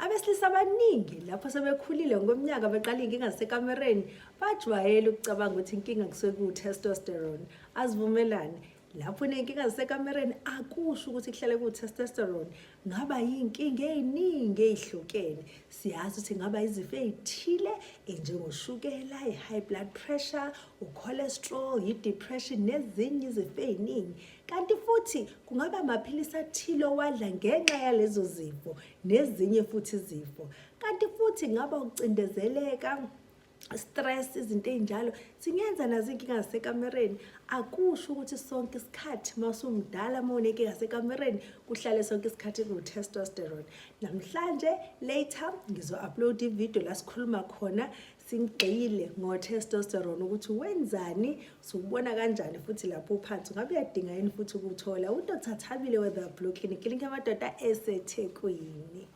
Abesilisa abaningi lapho sebekhulile ngokweminyaka beqala iy'nkinga zasekamereni bajwayele ukucabanga ukuthi inkinga kusuke kuwu-testosterone. Azivumelane. Lapho uney'nkinga zasekamereni akusho ukuthi kuhlale kuwu-testosterone. Ngaba yiy'nkinga ey'ningi ey'hlukene. Siyazi ukuthi ngaba izifo ey'thile enjengoshukela, i-high blood pressure, u-cholesterol, i-depression nezinye izifo ey'ningi. Kanti futhi kungaba amaphilisi athile owadla ngenxa yalezo zifo nezinye futhi izifo. Kanti futhi ngaba ukucindezeleka, stress, izinto ey'njalo singenza nazo iy'nkinga zasekamereni. Akusho ukuthi sonke isikhathi uma usumdala uma unenkinga yasekamereni kuhlale sonke isikhathi kuwu-testosterone. Namhlanje later ngizo-upload ividiyo la sikhuluma khona singigxile ngo-testosterone ukuthi wenzani, siwubona kanjani futhi lapho uphansi ungabe uyadinga yini futhi ukuthola. UDr Thabile we-The Blue Clinic, klinikhi yamadoda eseThekwini.